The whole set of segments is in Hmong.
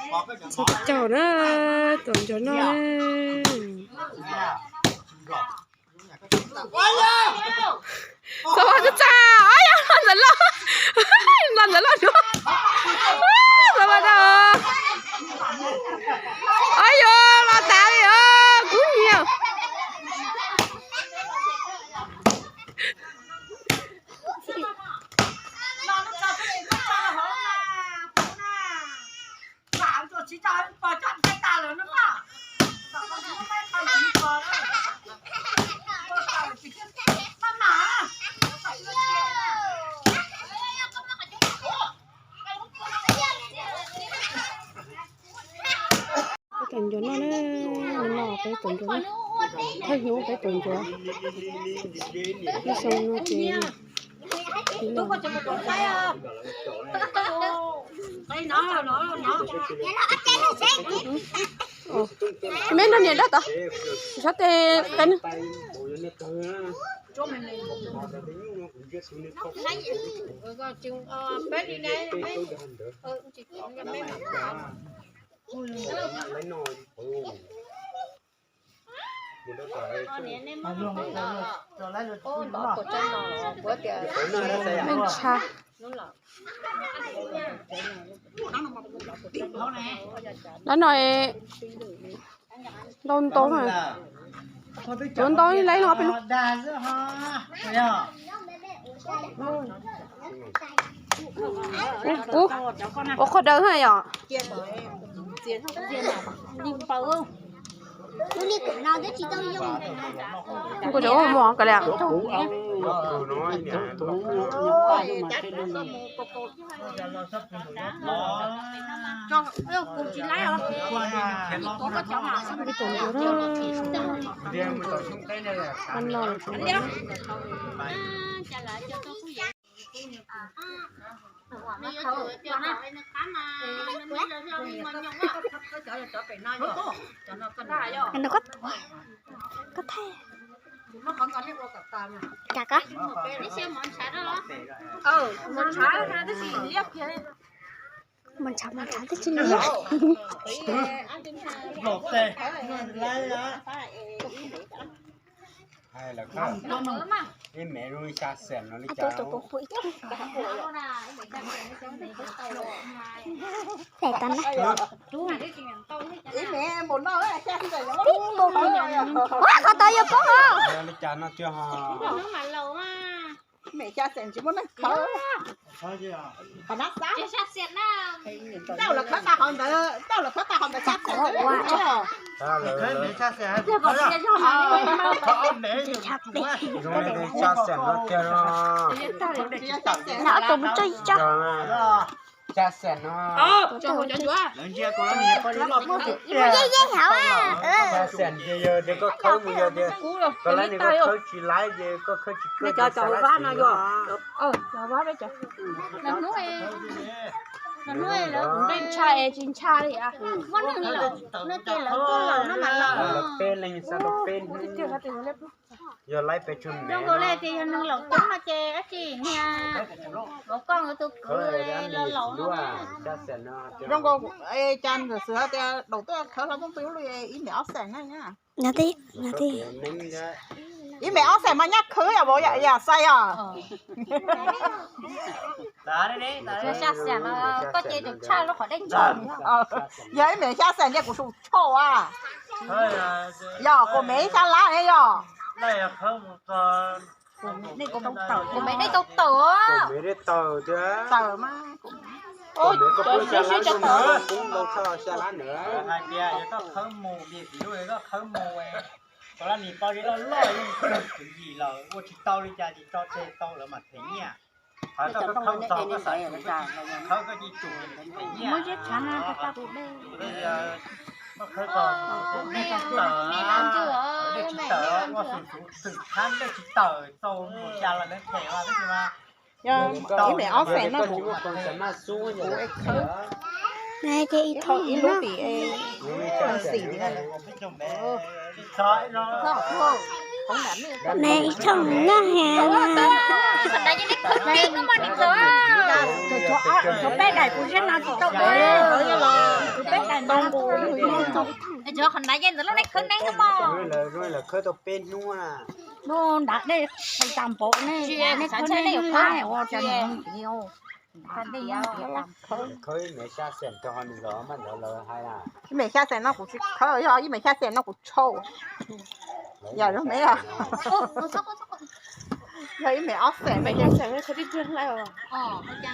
Txog caum na, tuam ntsuag noj na. Txog txog, ay yog los ntawm loj, los ntawm loj dua. Ay yog los tas li os, kub nyiam. Peb tuam ntsuag noj na, no peb tuam ntsuag, thawj hnub peb tuam ntsuag, ib xyoo no ces me no niam dab tod, sab tes qe na. Meej tsha. Lawv no ntau ntau, tuav ntau li lawv no pem no. Ua qhov dawb na yom. Kuv cov ua mos ka li. Nws koj tuav, koj thaij. Cas koj? Mos ntshav, mos ntshav twb tsis liab. Ib me zoo li xya xees no li cas. Ua, qhov tod yuav poob os. Li cas no tiag ho. Ib me xya xees tsis muaj neeg khawb. Tau los khawb tag qhov ntawd, tau los khawb tag qhov ntawd xya xees. Zoo li xya xees no tiag no. Ob tug mus tso ib tso. Xya xees no. Yeej yeej hauv. Xya xees ces yog tias koj khawb mus yog tias koj laib ne koj khawb tsis laib ces koj khawb tsis kawg ces xav laib xwb. Hnub es lawv kuv nplej ntsha es tsis ntsha li. Muaj neeg laus no ces lawv tuaj laus no mas laus. Lawv peb leeg xav tau peb hnub. Yog laib pes tsawg mev. Zoo nkaus li tias yog neeg laus coob no ces dab tsi niag vauv koj nkawd tus kwv los laus no. Zoo nkaus cas ntxawm xwm tias daum tuaj khawb hlo poob pw lub ib mev ob xees na. Ib mev ob xees mas nyaj khwb yom vauv yom Xais os. Xya xees no koj ces tus tshaj lub qhov dej ntshav. Yog ib mev xya xees ces kuv sum tshaj a. Yog kuv mev xya lab ne yog. Kuv mev dej tau tawm. Kuv mev dej tawm tiag. Tawm mas. Kuv mev koj pub xya lab, kuv mev koj pub ntau tshaj xya lab ntawd. Hais tias yog koj khawb mus diez lub, koj khawb mus, koj lab nis poj zeb loj loj yeej kawg tswv yim lawm, ua tsis tau li cas ces tso tseg tau lawv mam them nyiaj. Hos koj khawb mus txog koj xav tsum koj khawb koj cia tsum them nyiaj. Koj khawb txog dej tsis tawm, dej tsis tawm, ua xum xum xwm thab dej tsis tawm txaus mus cas los lawv them os tab sis mas. Ib mev ob xees no kuv, kuv es khawb. Ces ib thaum ib lub tim xim. Ne ib thaum nyaj he. Cov peb daim kuv ziab no tsis tau daim, cov peb Qhov nrad yeej ntawd lub nej khawb neeb no mog. Lawv khawb tau peb hnub na. Lub nrad nej tas npaum nej, nej khawb neeb ua cas nws ntiav. Khawb ib mev xya xees rau ho nws los mas ntawd lawv hais na. Ib mev xya xees no kuv tsis khawb, yog ib mev xya xees no kuv tshau. Yog lub me os. Yog ib mev ob xees.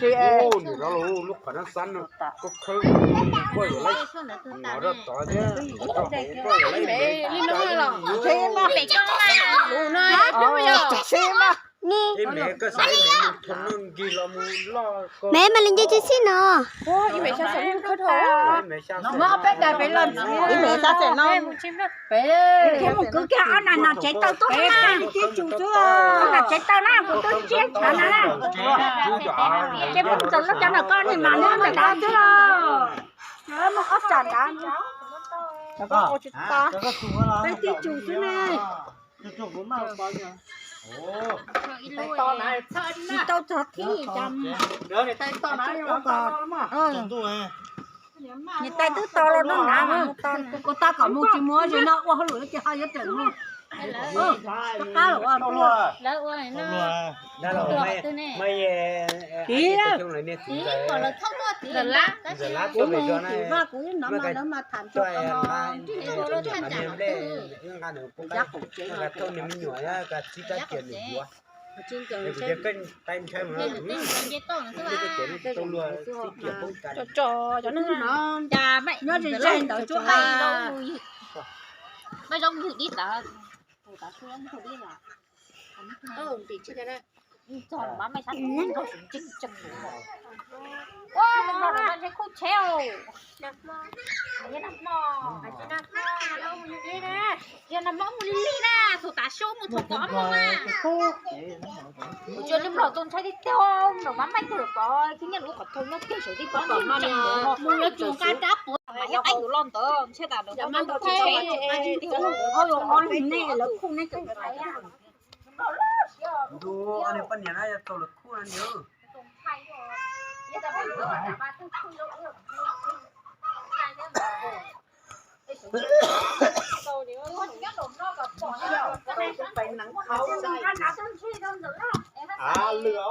Nim no lub qhov nab xab no koj khawb koj yuav laib nov rau tod thiab koj yuav laib mev. Mev mas li nce tsis xij no. Ib mev xya xees no. Peb thiab mus kwv kiag ob nas nas tsev taw tuaj na. Ob nas tsev taw na kuv twb tsiab tshav na. Ces mus txog lub cov nas koj niag mas nws ntawm no xwb los. Muaj ob tsam nrad. Peb tib tsum xwb ne. Tsis tau txog thib. Niam tais twb tau los noj hnav mas mus tau. Kuv tab kom mus tsis mus, ces no ua hauj lwm ces ho yuav tawm mus. Qab los ua. Tiv, tiv, ntxawm lab, kuv ib hnov mas lawv mas tham tso. Yab qaum tsev no. Tsis nkees, tso cov neeg nyob ze ze ntawd tsuas hais. Maj zoo ywg dib tawv, tus tav su tus dib los. Txog mas maj sab tus nkaug sim ntseeg tseeg. Ua, nrog rau ntshe khub tsheb. Yog nag hmo mus li li na, tus tav su mus thaum kaum ob moos na. Kuv tsis li mlom tus ntshai tiag tiag, mlom mas maij tug pov tib nyiaj lub qhov thau nyob kiag saum tib pov ntseeg mus lawv tsuas nqa rab puav mas yog qaib yus los ntawd ntshe tas lawv Ntu, poj niam na yog tau lawv khub na nws. Av lwm os.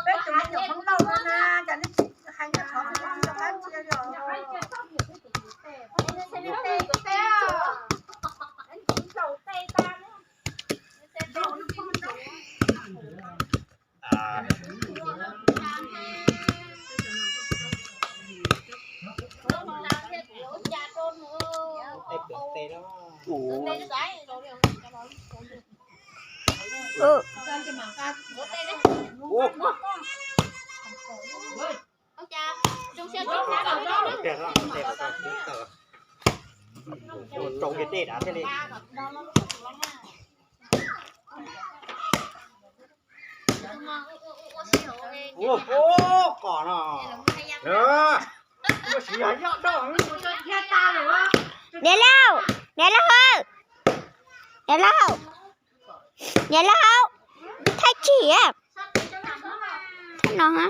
Peb tus me nyuam Hmoob Lauj no na, cas nej tsis hais nyob qhov no rau dab tsi li os? Rau kiag dej dav thiaj li. Ua, ua, kom no. Niam laus, niam laus, niam laus, niam laus, thaij tsim no.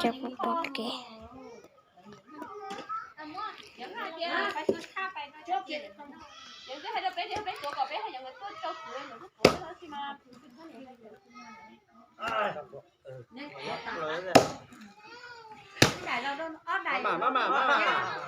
Cov kuv pom kev. Maj mam, maj mam, maj mam.